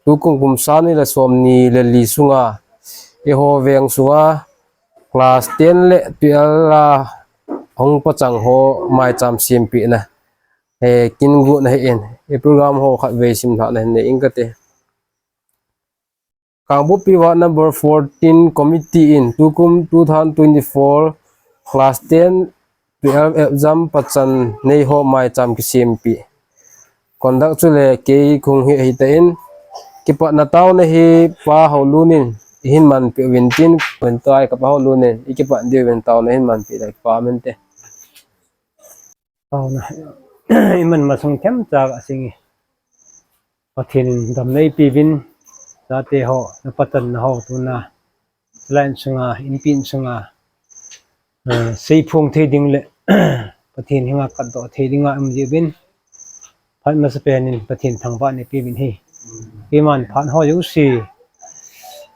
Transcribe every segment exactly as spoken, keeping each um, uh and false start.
Tukum kum sang ni le som ni le li sunga, eiho veng sunga class ten le twelve a hung pachang ho maicham sempeh na, eh, kin got na hi in, eh, program ho khatvei simlhah na hin nei ing kate. Kangpokpi Ward number fourteen committee in tukum two thousand twenty-four class ten twelve exam pachan nei ho maicham kisempeh. Conduct chu le kei kong hi ahi tan, kipana taona hi Pa Haolun in ihin manpeh uvin tin, ven tai ka Pa Haolun in, i kipat diuvin taona hin manpeh le Pa mente. Taona. Iman masang themcha asing e. Pathen in damna eipeuvin, chate ho, na pachanna ho tuna, line sunga, inpi in sunga, eh, seiphong thei ding le, Pathen henga katdoh thei dinga um jiuvin, phat masapen in Pathen thangvahna eipeuvin ahi. Keiman phat ho jouse,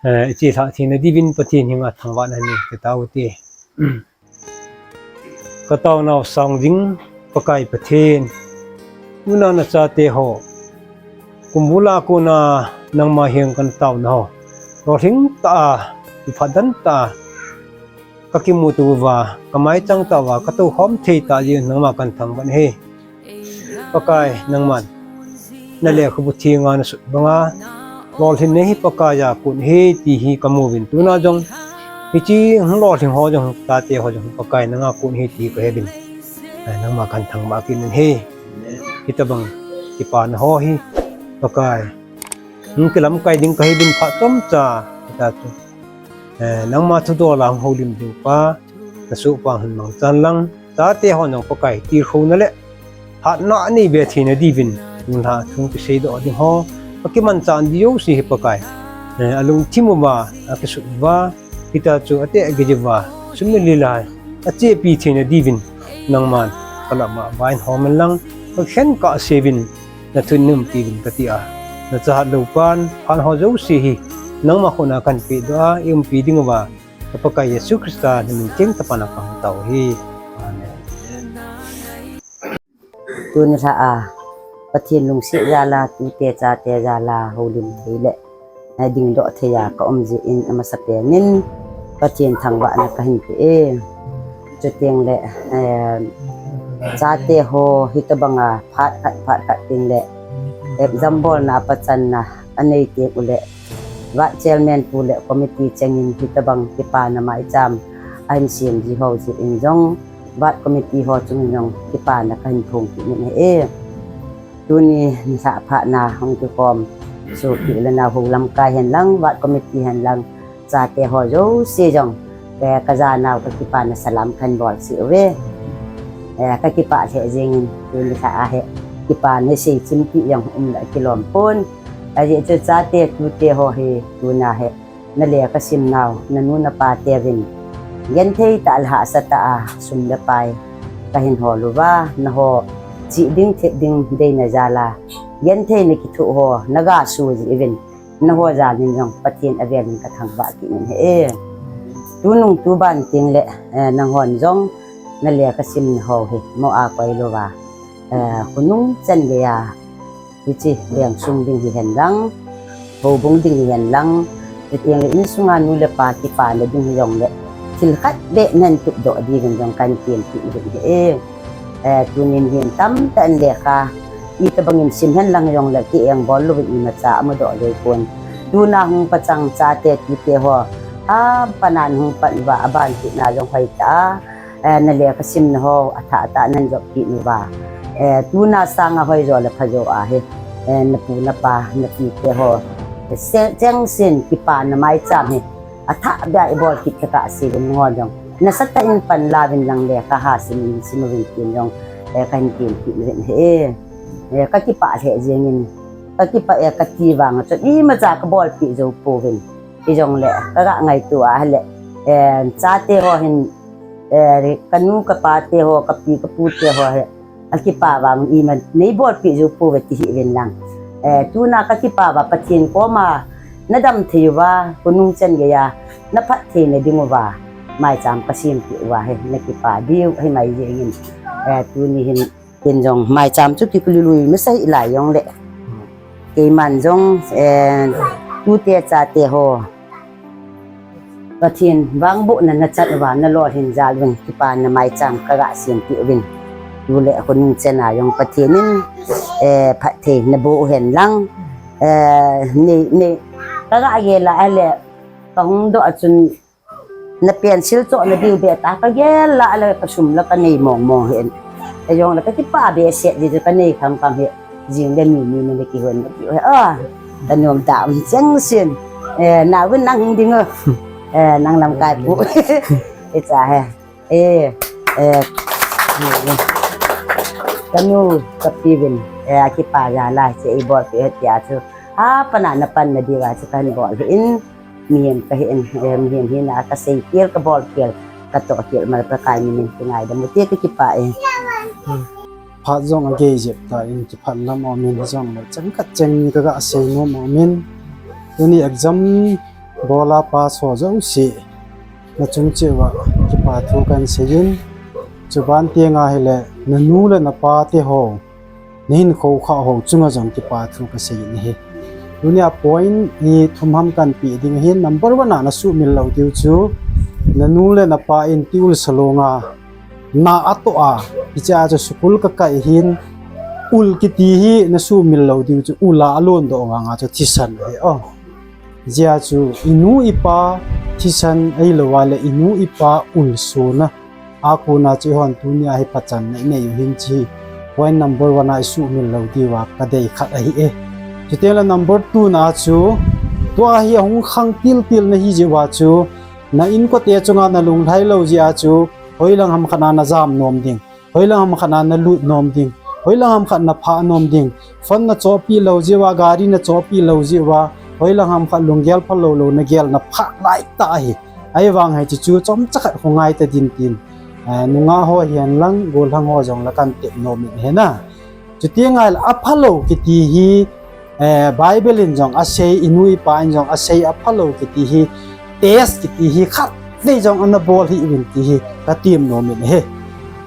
eh, ichelhah theina diuvin Pathen henga thangvahna nei kati taute. Ka taonau sang jing Pakai Pathen, tuna na chate ho, kum bula kona nangma henga kana taona ho, lolhing tah a, kiphadan tah a, ka kimuto uva, ka maichang tah uva, ka toukhom thei tah jeh un nangma kana thangvah e. Pakai nangman, na lekhabu thenga na sut banga, lolhinna hi Pakai a kon ahi ti hi ka mu uvin tuna jong, hiche hung lolhing ho jong, chate ho jong Pakai nanga kon ahi ti ka he uvin. Ai, nangma kana thangvah kit in ahi. Hitabang kipana ho hi, Pakai, hung kilamkai ding ka hi uvin phat chomcha, hita chu. Eh, nangma thudol a hung houlim diu Pa, na sohpa hung mangchan lang, chate ho nang Pakai tilkhouna le hatna anei be theina diuvin, tun lha thu kiseidoh ding ho, ka kimanchah ding jouse hi Pakai. Eh, alungthim uva, akisut uva, hita chu ateh gei uva, sum le lhilai, achepi theina diuvin, nangman, ka lama vaihom in lang, ka khen kahseuvin, na thun in umpi uvin kati a. Na chahat lou pan, phat ho jouse hi, nangma khut a kana pedoh a, i umpi ding uva, ka Pakai Jesu Christa na min theng tah a pana kahung tao ahi. Amen. Tuni lha a, Pathen lungset jal a, tute chate jal a, houlim thei le, eh, dingdoh thei a ka um jeh in amasapen in, Pathen thangvahna kahin pe e. Chuteng le, eh, chate ho hitabang a phat khat, phat khat teng le, exam bolna a pachanna anei teng u le, Ward Chairman pu le committee chengin hitabang kipana maicham ahin sem ji ho jeh in jong, Ward Committee ho chungin jong kipana kahin phong kit in ahi e. Tuni nilhah phat na hung kikhom sopi le nao ho lamkai hen lang, Ward Committee hen lang, chate ho jouse jong, eh, ka janau ka kipana salam kahin bol cheh uve. Eh, ka kipah lheh jeng in, tuni lha a hi, kipana hi seichim ti jong um le kilom pon. Ajeh chu chate tute ho hi, tuna hi, na lekha simnau, na nu na pa teuvin, genthei tah le hahsa tah a, sum le pai kahin hol uva, nangho chih ding, thep ding deina jal a, genthei na kithoh ho, na ga so jeh uvin, nangho jal in jong Pathen avel in ka thangvah kit in ahi e. Tunung tuban teng le, eh, nanghon jong na lekha simna ho hi mo a koi louva, eh, khonung chan gei a, hiche veng sung ding hihen lang, houbung ding hihen lang, chuteng le insunga nu le pa kipana ding hijong le, thil khat beh nahin tup doh diuvin jong kahin tempi uvin ahi e. Eh, tunin hin tamtah in lekha, itabang in sim hen lang jong le, ki-engbol louvin imacha amudoh lou pon. Tuna hung pachang chate tute ho, aban a hung pan uva, aban kit na jong hoitah a, eh, na lekha simna ho athah tah a nahin jop kit uva. Eh, tuna sanga hoijo le phajo a hi, eh, na pu na pa, na pite ho, eh, se-, chengsen kipana maicham hi athah beh a ibol kit tah kahseuvin, nangho jong nasatah in pan lauvin lang lekha ha sim in sim uvin tin jong, eh, kahin tempi uvin ahi e. Eh, ka kipah lheh jeng in, ka kipah e kati vang chun imacha ka bolpeh jou pouvin. Hijong le, ka ga ngaito a le, eh, chate ho hin, eh, ka nu ka pa te ho, ka pi ka pu te ho hi, akipa vang ima nei bolpeh jou pouve ti hih uvin lang. Eh, tuna ka kipa uva Pathen koma na dam thei uva, khonung chan gei a na phattheina ding uva, maicham ka sempeh uva hi na kipa diu ahi mai jeng in. Eh, tuni hin, ken jong maicham chu kikhu lui masa hih lai jong le, keiman jong, eh, tute chate ho Pathen vangbohna nachan uva nalolhin jal uvin, kipana maicham kaga sempi uvin. Tule khonung chena jong Pathen in, eh, phatthei naboh uhen lang. Eh, nei, nei, kaga gel a le, kahung doh a chun, na pencil chohna diu beh ta kagel a le, kasum la kanei mong mong hen. Ajong le kakipah behseh di chu kanei kham kham hi. Jing le ni ni na kihon na diu hi. Ah, kanom dam chengsen. Eh, nauvin nang hung ding o. Eh, nang lamkai pu. Icha hi. Eh, eh, kanu kapi uvin. Eh, akipah jal a hiche eibolpeh u hitia chu. Apan a napan nadiu a chu kahin bol u ahin. Mihem kahin, eh, mihem hina a kasei kel, kabol kel, katoh kel, Pakai min in kingaidam ute, kakipah e. Phat jong agei jep tan, kipah lam um in jong le, changkhat chang ni kaga seinom um in. Tuni exam bol a pass ho jouse nachung cheh uva kipa thu kahin seiyin. Chuban teng ahile, nanu le napa te ho, nahin khoukhah ho chunga jong kipa thu kaseiyin ahi. Tunia point ni thum ham kahin pe ding ahin, number one a nasuhmil lou diu chu, nanu le napa in ti ul salonga, na atoh a, hichea chu school kakai ahin, ul kiti hi nasuhmil lou diu chu, ul a alon doh vanga chu thisan ahi o. Hijeh a chu inu ipa thisan ahilou a le inu ipa ul sona a kona chu eihon tunia hi pachatna inei u ahin chu hi point number one a isuhmil lou diuva kadei khat ahi e. Chuteng le number two na chu, tua hi ahung khang tiltil nahi jeh uva chu, na inkote chunga nalunglhai lou jeh a chu, hoilang ham khat a najam nom ding. Hoilang ham khat a nalut nom ding, hoilang ham khat naphah nom ding, phone nachohpeh lou jeh uva, gari nachohpeh lou jeh uva, hoilang ham khat lunggel phalou lou nagel naphah laitah ahi. Ahivang hiche chu chomcha khat khongai ta ding tin, eh, nungah ho hihen lang, gollhang ho jong la kahin tep nom in ahi na. Chuteng ahile aphalou kiti hi, eh, Bible in jong asei, inu ipa in jong asei, aphalou kiti hi, test kiti hi, khatvei jong ana bol hih uvin ti hi katem nom in ahi.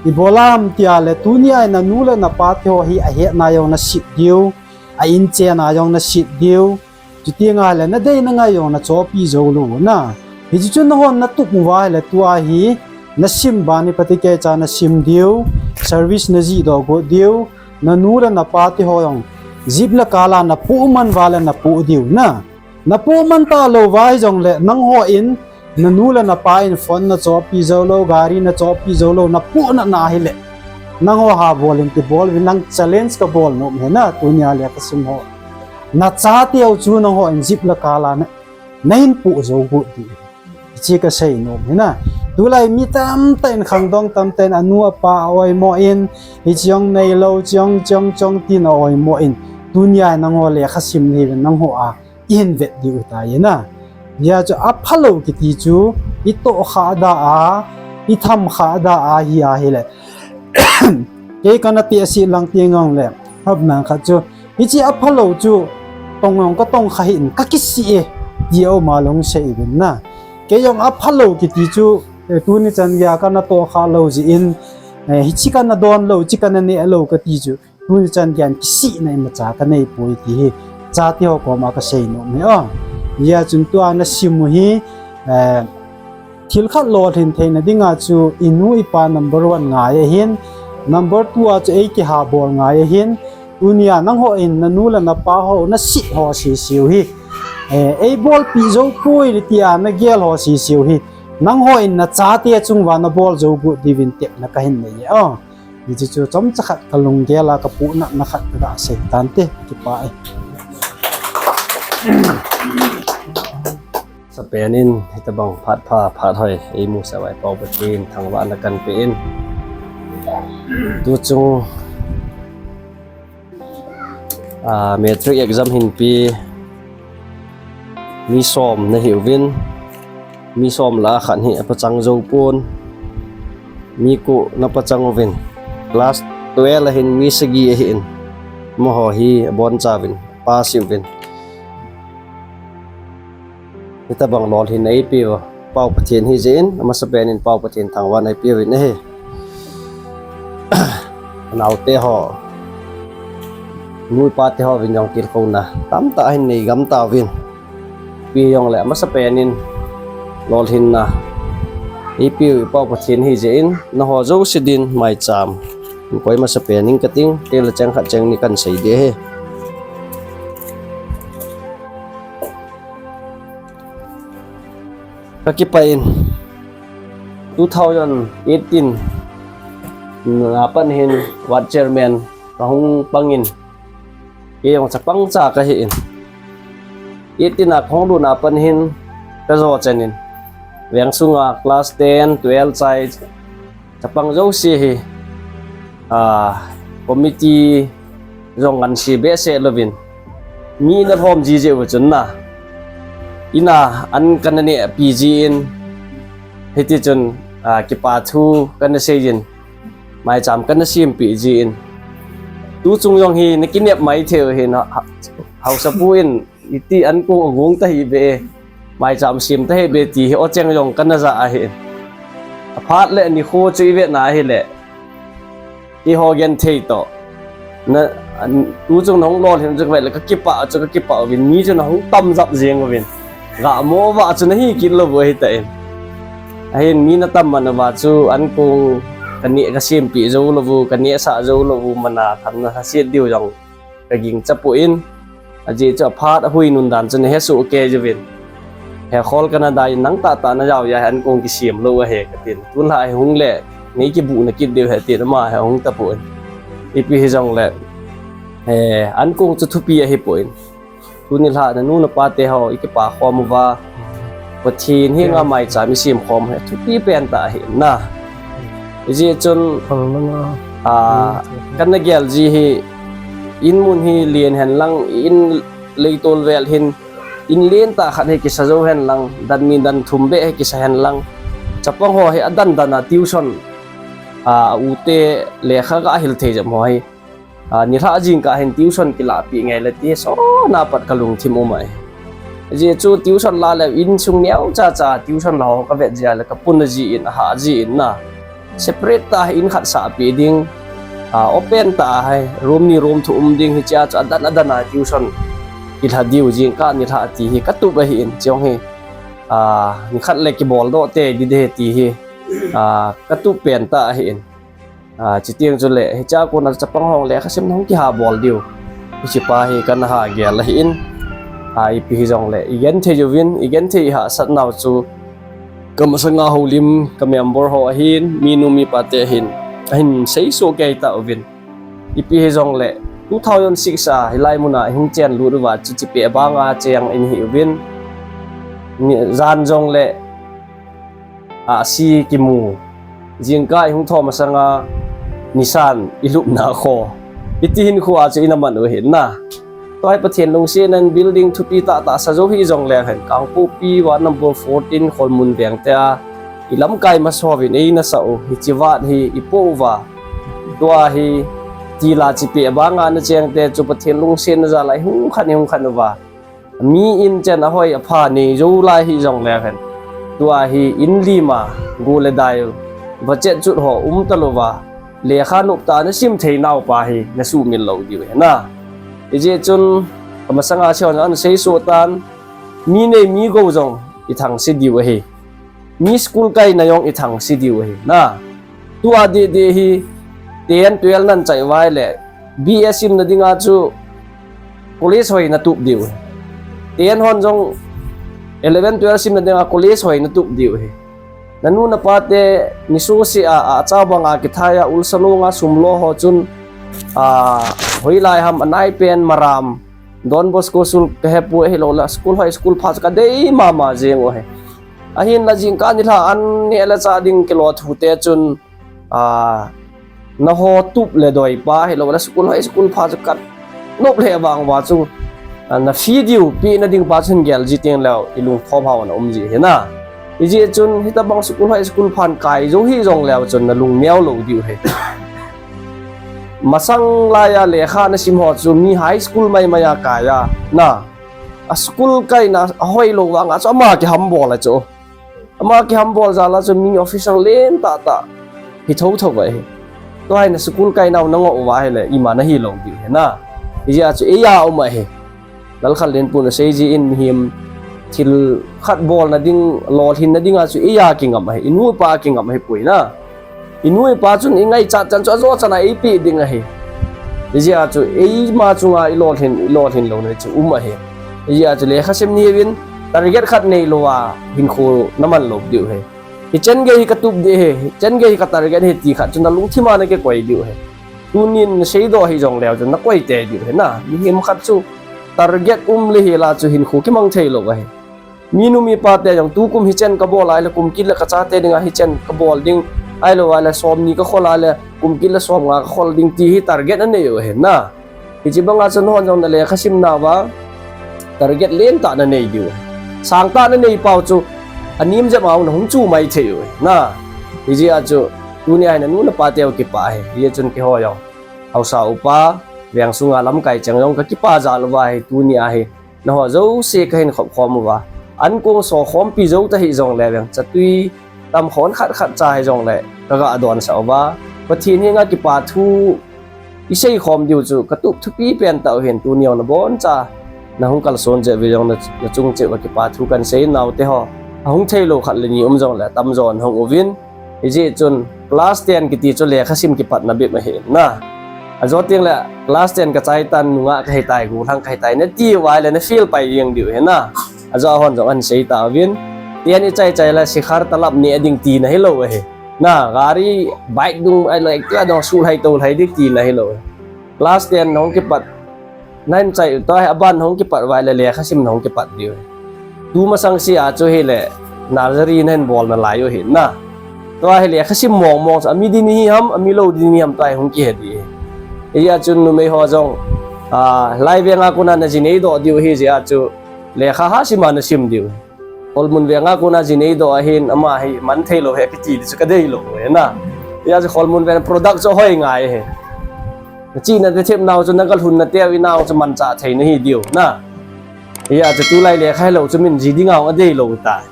Ibola ham tia le, tunia hi nanu le napa te ho hi ahetna jong nasit diu, a inchen a jong nasit diu, chuteng ahile nadei nangai jong nachohpeh jou lou na. Hiche chu nahon natup uva ahile tua hi nasim ban hi phatecha nasim diu, service najih doh got diu, nanu le napa te ho jong jeep le car a napoh man uva le napoh diu na. Napoh man talou uva hijongle nangho in, nanu le napa in phone nachohpeh jou lou, gari nachohpeh jou lou, napoh nana ahile, nangho ha bol in kibol uvin lang, challenge kabol nom ahi na, tunia lekhasim ho. Nachateu chu nangho in jeep le car a na, nahin poh jou got diu. Hiche kasei nom ahi na. Tulai mi tamtah in, khangdong tamtah in anu apa a-oimo in, hiche jong neilou, hiche jong, hiche jong, hiche jong tin a-oimo in, tunia nangho lekhasim nahiuvin, nangho a ihin vet diu ahitai na. Hijeh a chu aphalou kiti chu itohkhah da a, ithamkhah da a ahi ahile, kei kana tehse lang teng jongle, hop nang khat chu, hiche aphalou chu tong jong katongkha hih in, kakisih e, ti aum a le hung sei uvin na. Kei jong aphalou kiti chu, eh, tuni chan geiya kana tohkhah lou jeh in, eh, hiche kana don lou, hiche kana neh lou kati chu, tuni chan geiya kisihna imacha kaneipoi ti hi chate ho koma kasei nom ahi o. Hijeh chun tua nasim u hi, eh, thil khat lolhin theina dinga chu inu ipa number one ngai ahin, number two a chu eikihabol ngai ahin, tunia nangho in nanu le napa ho nasit ho seseu hi, eh, eibolpeh jou poi tia nagel ho seseu hi, nangho in nachate chung uva nabol jou got diuvin tepna kahin nei e o. Hiche chu chomcha khat kalunggel a kapohnatna khat kaga sei tante, kipah e. Sapen in hitobang phat pha, phat hoi eimusah uva i Pau Pathen thangvahna kahin pe in. Tuchung, ah, matric exam hinpe mi som nahiuvin, mi som lah a khat hi apachang jou pon, mi ko napachang uvin, class twelve a hin mi sagi ahin, amaho hi abonchauvin pass uvin. Hitobang lolhinna eipeu Pau Pathen ahijeh in, amasapen in Pau Pathen thangvahna eipeuvin ahi. Anaote ho, nu le pa te hovin jong tilkhouna tamtah ahin nei gam tauvin. Ipi jongle amasapen in lolhinna ipiu ipa Pathen hi jeh in, nangho jouse din maicham koi masapen in kating, tengle cheng khat cheng ni kahin sei ding ahi. Kakipah in, two thousand eighteen a pat hin ward chairman kahung pangin, kei jong chapang cha kahin. Eighteen a kahung lut a pat hin kajo chen in, veng sunga class ten, twelve chai chapang jouse hi, a, committee jong ngansi behseh louvin, mi nalhom jiji u chun na, ina an kana nehpi jin, hiti chun, a, kipa thu kana sei jin, maicham kana sempeh jin, tuchung jong hi nakinep maithei u hin, ha, ha, haosapu in iti ankong agong tahih beh e, maicham sem tahih beh ti hi ocheng jong kana ja ahi. Aphat le nikho chu ivet na ahile, eiho genthei toh, na, an, tuchung nahung lolhin chu kavet le kakipah chu kakipah uvin, mi chu nahung tamjap jeng uvin, gamo vah chu nahi kit lou u ahitan. Ahin mi natam man uva chu ankong kaneh kasempeh jou lou u, kanehsah jou lou u, mana thamna lhaset diu jong kagingcha poi, ajeh chu aphat ahui nun dan chu nahesoh kei uvin, hekhol kana dai in, nang tahtah najao jeh a hi ankong kisem lou ahi katin, tulha hi hung le neikibuhna kit diu ahi tin ama hi ahung tapoi. Ipi hijongle, eh, ankong chu thupi ahipoi. Tuni lha nanu napa teho ikipa khom uva, Pathen henga maicham isem khom hi thupi pentah ahi na. Hijeh chun, a, kana gel ji hi, in mun hi len henlang, in leitol vel hin, in lentah khat hi kisa jou henlang, dan ni dan thum beh hi kisa henlang, chapang ho hi adan dan a tuition, a, ute lekha gahil thei jep ho hi, a, nilhah jingkah hin tuition kilahpeh ngai le ti sona pat kalungthim um ahi. Hijeh chu tuition la le insung neocha cha tuition la ho kavet jeh a le kapuna jin, ahah jin na, separate tah in khat sahpeh ding, a, open tah a hi room ni room thum um ding, hichea chu adan adan a tuition kilha diu jingkah nilhah ti hi katup ahin, chujong hi, a, nikhat le kiboldoh tei ding ahi ti hi, a, katup pentah ahin. A, chuteng chule hichea kona chapang hon lekha simna hung kiha bol diu, hichepa hi kana ha gel ahin. A, ipi hijongle igenthei uvin, igenthei ihahsat nau chu kamasanga houlim ka member ho ahin, minu mipa te ahin, ahin seisoh kei tauvin. Ipi hijongle two thousand six a hilai muna ihung chenlut uva chu chipeh banga cheng in ihi uvin, jan jongle ahsi kimu, jingkah ihung thou masanga nisan ilupna kho, hiti hinkhoa chu ina man u ahin na. Tua hi Pathen lungsetnan building thupi tahtah sa jou hijongle hen, Kangpokpi ward number fourteen Kholmun veng tea ilamkai masa uvin eina sah u, hiche ward hi ipoh uva, tua hi tila chipeh banga ana cheng te chu Pathen lungsetna jal a ihung khan ihung khan uva, mi in chen ahoi apha nei jou lai hijongle hen, tua hi in lima go le dai u, vachet chut ho um talouva, lekha noptah a nasim thei naupa hi nasuhmil lou diu ahi na. Hijeh chun kamasanga seihon ana seisoh tan, mi nei mi gou jong ithangse diu ahi, mi school kaina jong ithangse diu ahi na. Tua deh deh hi ten twelve nan chai uva ahile B A simna dinga chu college hoi natup diu ahi. Ten hon jong eleven twelve simna dinga college hoi natup diu ahi. Nanu napa te nisuse a, achau banga kithai a, ul salonga sum lo ho chun, a, hoilai ham anaipen maram, Don Bosco school kahepoi, ahiloule school hoi school pha chu kadei mama jeng u ahi. Ahinla jingkah nilhah an neh le chah ding kilo thute chun, a, naho tup le doipa ahiloule school hoi school pha chu kanop lheh vang uva chu, a, na fee diu pehna dingpa chun gel ji tengleu ilungthom hao na um ji ahi na. Hijeh chun hitobang school hoi school phan kai jou hijongleu chun nalung neo lou diu ahi. Masang laiya lekha nasim ho chu mi high school maimai a kai a na, a school kaina ahoilou vanga chu ama kihambol a chu, ama kihambol jal a chu mi officer len tahtah hi thouthou ahi. Tua hi na school kainau nangoh uva ahile ima nahilou diu ahi na. Hijeh a chu eia um ahi. Lalkhanlenpu in asei jin mihem thil khat bolna ding, lolhinna dinga chu eia kingam ahi. Inu ipa kingam ahipoi na. Inu ipa chun ingaichat chan chu ajo chana eipeh ding ahi. Hijeh a chu eima chunga ilolhin, ilolhin louna chu um ahi. Hijeh a chu lekhasim nahiuvin target khat neilouva hinkho naman lou diu ahi. Hichan gei hi katup ding ahi, hichan gei hi ka target ahi ti khat chu nalungthima nakikoi diu ahi. Tunin naseidoh hijongleu chu nakoi tei diu ahi na. Mihem khat chu target um le hila chu hinkho kimang theilou ahi. Minu mipa te jong tukum hichan kabol ahile kum kit le kachate dinga hichan kabol ding, ahilouleh somni kakhol ahile kum kit le somnga kakhol ding ti hi target anei u ahi na. Hiche banga chu nahon jong nalekhasim nauva target lentah nanei diu ahi. Sangtah nanei pau chu anem jep a nahung chu mai thei u ahi na. Hijeh a chu tunia hi nanu napa teu kipah ahi. Hijeh chun keiho jong haosa upa, veng sunga lamkai cheng jong kakipah jal uva ahi tunia hi. Nangho jouse kahin khop khom uva, ankong sokhompi jou tahih jongle veng chatui tamkhon khat khat cha hijongle kaga donsah uva, Pathen henga kipa thu isei khom diu chu katup thupi pentah u ahin, tuni jong naboncha nahung kalson jeh uva jong na, nachung cheh uva kipa thu kahin sei, naoteho. Ahung theilou khat le ni um jongle tamjo nahung uvin. Hijeh chun class ten kiti chu lekhasim kipatna bep ahi na. Ajo tengle class ten kachai tan, nungah kahitai, gollhang kahitai nati uva ahile na fail pai jeng diu ahi na. Ajo hon jong ahin sei tauvin. Ten ichai chai le sikhar talap neh ding tina hilou ahi na. Gari, bike dung ahilou, Activa dung sulhai tolhai ding tina hilou ahi. Class ten nahung kipat nahin chai u, tua hi aban nahung kipat uva ahile lekhasim nahung kipat diu ahi. Tumasang sea chu hile nursery nahin bol nalai u ahi na. Tua hi lekhasim mong mong chu ami ding nahi ham, ami lou ding nahi ham tua hi hung kihe ding ahi. Hijeh chun numeiho jong, a, lai venga kona naji neidoh diu ahijeh a chu lekha hahsima nasim diu ahi. Kholmun venga kona ji neidoh ahin, ama hi man theilou ahi kiti ding chu kadeilou ahi na. Hijeh a chu Kholmun ven product chu hoi ngai ahi. Nachihna nathepnau chu nagalhun nateu inau chu manchah thei nahi diu na. Hijeh a chu tulai lekha hilou chu min ji dinga adeilou tai.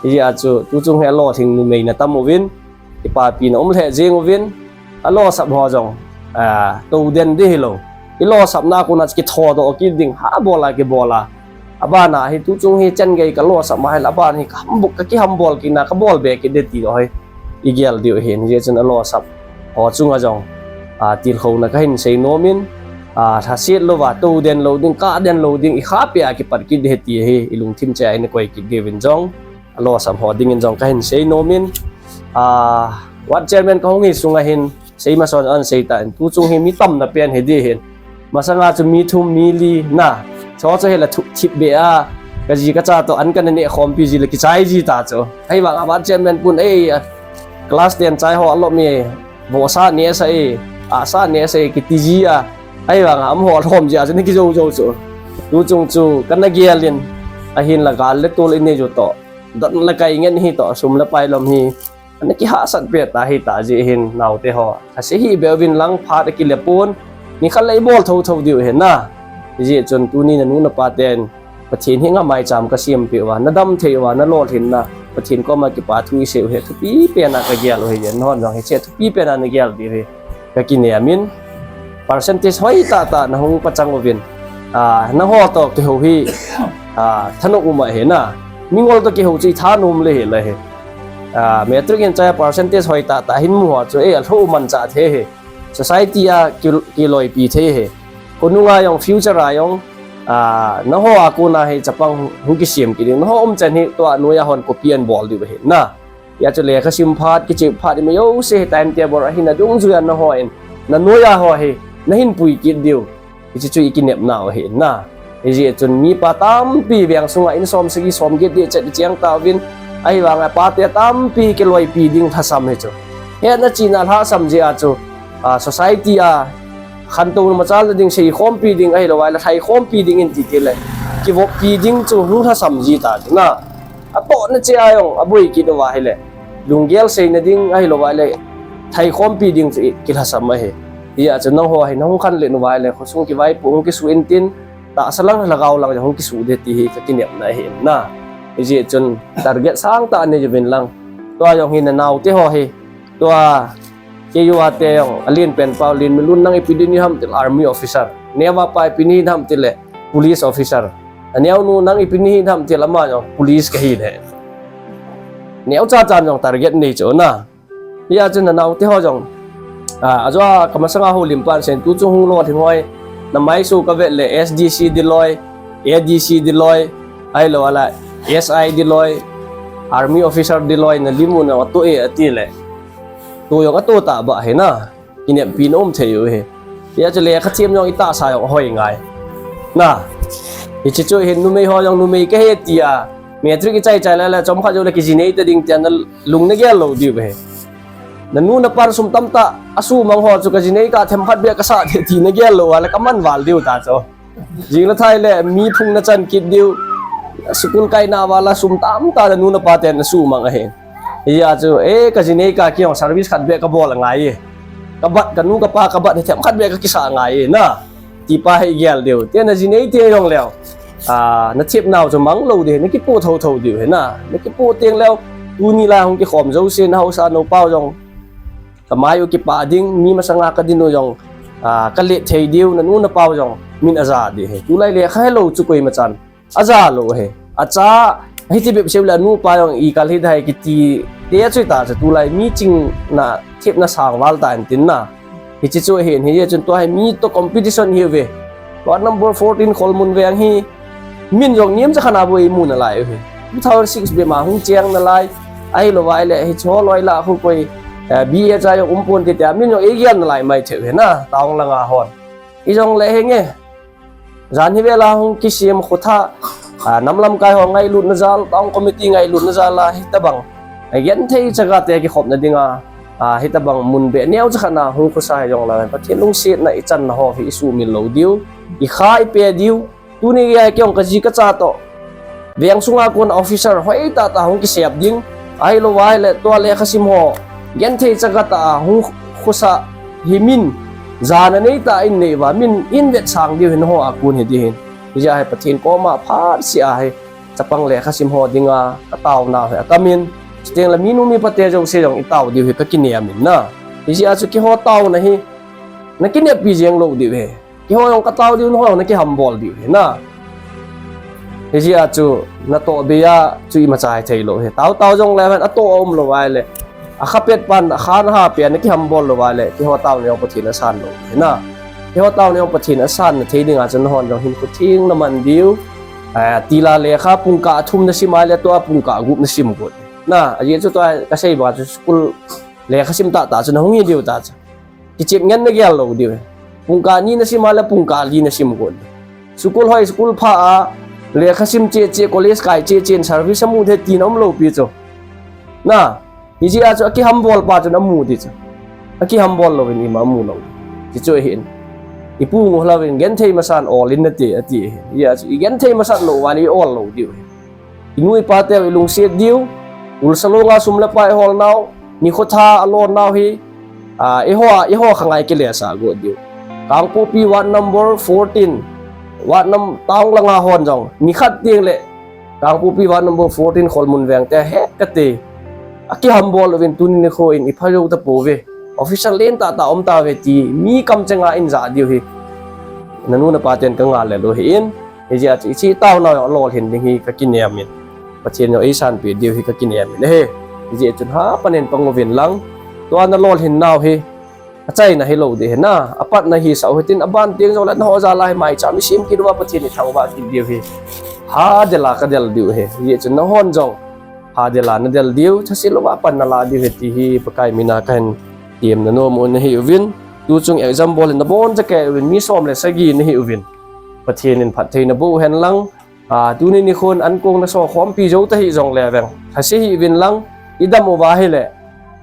Hijeh a chu tuchung hi alolhing numei natam uvin, kipapina um lheh jeng uvin, alosap ho jong, a, tou den ding hilou. Ilosapna kona chu kithodoh kit ding, ha bol a kibol a. Abana hi tuchung hi chan gei kalosap ma ahile aban hi kahambol, kakihambol kitna, kabol be kit ding ti ho hi igel diu ahin, hijeh chun alosap ho chunga jong, a, tilkhouna kahin sei nomin, a, lhaset louva, tou den lou ding, kah den lou ding, ikhapi a kipat kit ding ahi ti hi ilungthim cheh a ina koi kit diuvin jong, alosap ho dingin jong kahin sei nomin, a, ward chairman kahung hi sunga hin, sei masan ahin sei tan, tuchung hi mi tamna pen hi ding ahin. Masanga chu mi thum, mi li na. Chu chu hile thup thip be a, kaji kacha toh an kana neh khompi ji le kichai ji ta chu. Ahivanga ward chairman pun, ei, a, class ten chai ho alom e, vohsa nehsah e, ahsa nehsah e kiti ji a. Ahivanga amaho alhom ji a chu ana kijou jou chu. Tuchung chu kana gelin, ahinla gal le tol inei u toh, dot le kai ngen hi toh, sum le pai lom hi ana kihahsat pet ta hita jeh hin naoteho, lhase hih beh uvin lang, phat akile pon, nikhat le ibol thotho diu ahi na. Hijeh chun tuni nanu napa ten Pathen henga maicham kasempeh uva, nadam thei uva, nalolhinna, Pathen koma kipa thu isei u hi thupi pena kagel u ahi, nahon jong hiche thupi pena nagel diu ahi. Kakinem in, percentage hoi tahtah nahung pachang uvin, a, nangho toh kihou hi, a, thanop um ahi na. Mingol toh kihou chu ithanom le hile hi. A, matric in chai a percentage hoi tahtah hin mu ho chu, e, alhou manchah thei ahi. Society a ki, kiloipi thei ahi. Khonunga jong future a jong, a, nangho a kona hi chapang hung kisem kit ding. Nangho umchan hi tua noiya hon copy ahin bol diu ahi na. Hijeh chun lekha sim phat, kichep phat, ima jouse hi time table a hin adungjuiya nangho in, nanoiya ho hi nahin pui kit diu. Hiche chu ikinepnau ahi na. Hijeh chun mipa tampi veng sunga in som sagi som get ding chet cheng tauvin, ahivanga pate tampi kiloipi ding lhasam hichu. Hetna chihna lhasam jeh a chu, a, society a khantouna machalna ding, seikhompi ding ahilou ahile lhaikhompi ding in titile, kivoppi ding chu hung lhasam ji ta chu na. Atohna cheh a jong aboi kit uva ahile, lunggel seina ding ahilou ahile, lhaikhompi ding chu kilhasam ahi. Hijeh chun nangho hi nahung khanlet uva ahile, khosung kivaipo hung kisuh intin, tahsa lang lhagao lang jong hung kisuh ding ti hi kakinepna ahi na. Hijeh chun target sangtah nei uvin lang. Tua jong hi nanaoteho hi, tua K U A te jong alen pen pau, Lenminlun nang ipi ding nahim tile army officer. Neo vapa ipi nahi ham tile police officer. Aneo nu nang ipi nahi ham tile ama jong police kahi de. Neo cha cha jong target nei chu na. Hia chu na naote ho jong. A, ajo a kamasanga houlim pan sen tu chu hung lolhing hoi. Na maisu kavet le S D C diloi, A D C diloi, ahilou ala S I diloi, army officer diloi, na lim u na atoh e ati le. Tu jong atoh ta ba he na. Kineppi na um thei u he. Hia chu lekha them jong itahsa jong hoi ngai. Na. Hiche chu hin numei ho jong numei kahi tia. Matric ichai chai le le chomkhat jou le kijinei ta ding tia na lung na gel lou diu he. Na nu na pan sum tamtah asuhmang ho chu kajinei ka themkhat beh kasah thei ti na gel lou a le kaman val diu ta chu. Jing le thai le mi phung na chan kit diu. School kaina vala sum tamtah na nu na pa ten asuhmang ahi. Hia chu, eh, kajinei ka kihong service khat beh kabol angai e. Kabat, kanu kapa kabat hi themkhat beh kakisah angai e na. Tipa hi gel diu. Tia na jinei te jong leu. A, na thep nau chu mang lou diu, na kipoh thotho diu hi na. Na kipoh teng leu, tuni la hung kikhom jouse na haosa nu pau jong. Kamai u kipah ding, mi masanga kadin u jong, a, kalet thei diu, na nu na pau jong, min aja diu hi. Tulai lekha helou chu koima chan. Aja lou hi. Acha, hiti bep seu le anu pa jong ikal hi dai kiti, te chu ta chu tulai mi ching na thep na sang val ta en tin na. Hiche chu hin, hiche chun tua hi mi to competition hi ve. Ward number fourteen Kholmun veng hi, min jong niam cha khana bu imu nalai u hi. Two thousand six bep ma hung cheng nalai. Ahilou vai le, hiche ho loi la khu koi, eh, B A cha jong um pon ti tia, min jong igel nalai mai thei u hi na, taong langa hon. Ijong le henge. Jan hi vela hung kisem khotha, a, nam lamkai ho ngailutna jal, town committee ngailutna jal a, hitabang. A, genthei chaga te kikhopna dinga, a, hitabang mun beh neo cha khat na hung khosa hi jong la, Pathen lungsetna ichanna ho hi isuhmil lou diu, ikha ipe diu, tuni gei a kei jong kaji kacha toh. Veng sunga kon officer hoi tah tah hung kisep ding. Ahilou vai le tua lekha sim ho. Genthei chaga tah a hung khosa hi min. Jana nei tah in nei uva min in vetsang diu hin ho a kon hi di hin. Hijeh a hi Pathen koma phat seh a hi. Chapang lekha sim ho dinga kataona hi akam in. Chuteng le minu mipa te jouse jong itao diu hi kakinem in na. Hijeh a chu keiho taona hi. Na kineppi jeng lou diu hi. Keiho jong katao diu, nangho jong nakihambol diu hi na. Hijeh a chu natoh bei a chu imacha hithei lou hi. Tao tao jong le hen atoh aum lou vai le. Akhapet pan, akha naha pen nakihambol lou vai le. Keiho taona jong Pathen asan lou hi na. Keiho taona jong Pathen asan na thei dinga chu nahon jong hinkho theng naman diu. Eh, tila lekha pungkah thum nasim a le tua pungkah gup nasim got. Na, ajeh chu tua kasei banga chu school lekha sim tah tah chu nahung hi diu ta chu. Kichep ngen nagel lou diu hi. Pungkah ni nasim a le pungkah li nasim got. School hoi school pha a, lekha sim cheh cheh, college kai cheh cheh in service amu thei tina umlou pi chu. Na, hijeh a chu akihambol pa chun amu di chu. Akihambol louvin ima amu lou. Hichu ahin. Ipu ngol louvin genthei masan ol in nate ati ahi. Hijeh a chu igenthei masat lou uva le iol lou diu hi. Inu ipa teu ilungset diu, ulsa longa sum le pai hol nau, nikho tha alon nau hi, a, eiho, eiho khangai kile sa got diu. Kangpokpi ward number fourteen, ward num-, town langa hon jong, nikhat teng le, Kangpokpi ward number fourteen Kholmun veng te hek kate. Akihambol uvin tuni nikho in ipha jou tapouve. Official len tah tah um tauve ti, mi kamchenga in ja diu hi. Nanu napa ten kangah le lou hi in. Hijeh a chu, hiche taona jong alolhin ding hi kakinem in. Pathen jong eisanpeh diu hi kakinem in ahi. Hijeh chun hapan in pang uvin lang. Tua nalolhin nau hi. Achaina hilou ding hi na. Apatna hisah u hitin aban teng jong le nangho jal a hi maicham isem kit uva Pathen ithangvah kit diu hi. Hadel a kadel diu hi. Hijeh chun nahon jong. Hadel a nadel diu. Thase louva pan nala diu hi ti hi Pakai mina kahin temna nom u nahi uvin. Tuchung exam bol in naboncha kei uvin. Mi som le sagi nahi uvin. Pathen in phattheina boh hen lang. A, tuni nikhon ankong naso khompi jou tahih jongle veng. Thase hih uvin lang, idam uva ahile.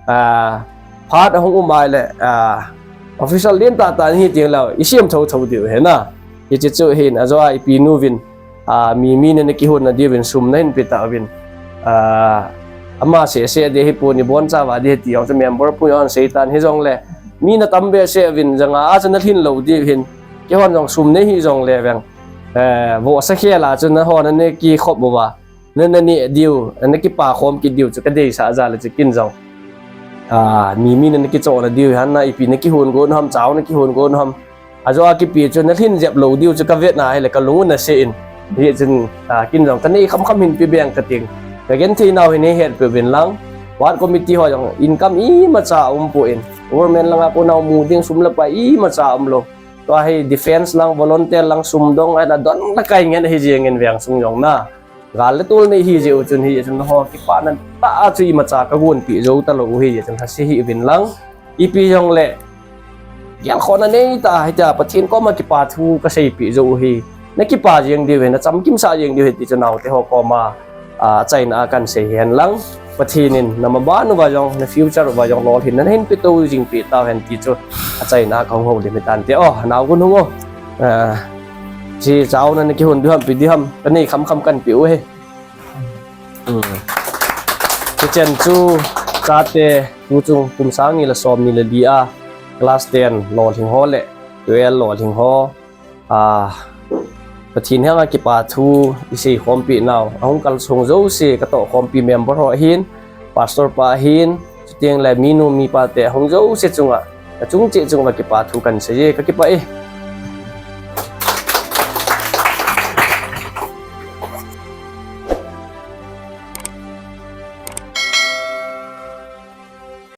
A, phat ahung um ahile, a, official len tah tah nahi teng leh, isem thotho diu hi na. Hiche chu hin, ajo a ipi nu vin, a, mi mi na nakihon nadiu vin, sum nahin pe tauvin. A, ama seh seh ding hipon iboncha uva ding hi ti jong chu member pu hon seitan hijongle. Mi natam behseh uvin, janga a chu nalhin lou diu hin. Keihon jong sum nei hih jongle veng. Eh, vohsa khel a chu nahon nana kikhop uva, nana neh diu, nana kipa khom kit diu chu kadeisah jal a chu kin jong. Ah, mi mi nana kichoh na diu, han na ipi nakihon got u ham, chao nakihon got u ham. Ajo a kipe chu nalhin jep lou diu chu kavet na ahile kalung u nasei in. Hichun, a, kin jong kanei khamkham hin pe beng kating. Kagenthei nau hin hetpeh uvin lang. Ward committee ho jong income imacha umpon. Government langa kona mu ding sum le pai imacha umlou. Tua hi defense lang, volunteer lang, sum dong, ahin adon lakai ngen ahi jengin veng sung jong na. Gal le tol nei hi jeh u chun, hijeh chun ho kipana tah a chu imacha kagonpeh jou talou u hijeh chun lhase hih uvin lang. Ipi jongle, gelkhohna nei tah a hitia Pathen koma kipa thu kaseipeh jou u hi. Nakipa jeng diu ahi, nachamkimsah jeng diu ahi ti chu naote ho koma, a, achaina a kahin sei hen lang. Pathen in namaban uva jong, na future uva jong lolhinna nahin peto jing peh tauhen ti chu achaina a kahung houlim hitante. O, nao gun hung o. A, chi chaona nakihon diu ham, ipi diu ham, kanei khamkham kahin pe u ahi. Hichen chu chate, tuchung kum sang ni le som ni le li a class ten lolhing ho le twelve lolhing ho, a, Pathen henga kipa thu isei khompeh nau, ahung kalsong jouse katoh khompi member ho ahin, pastor pa ahin, chutengle minu mipa te ahung jouse chunga, kachung cheh chunga kipa thu kahin sei e, kakipah e.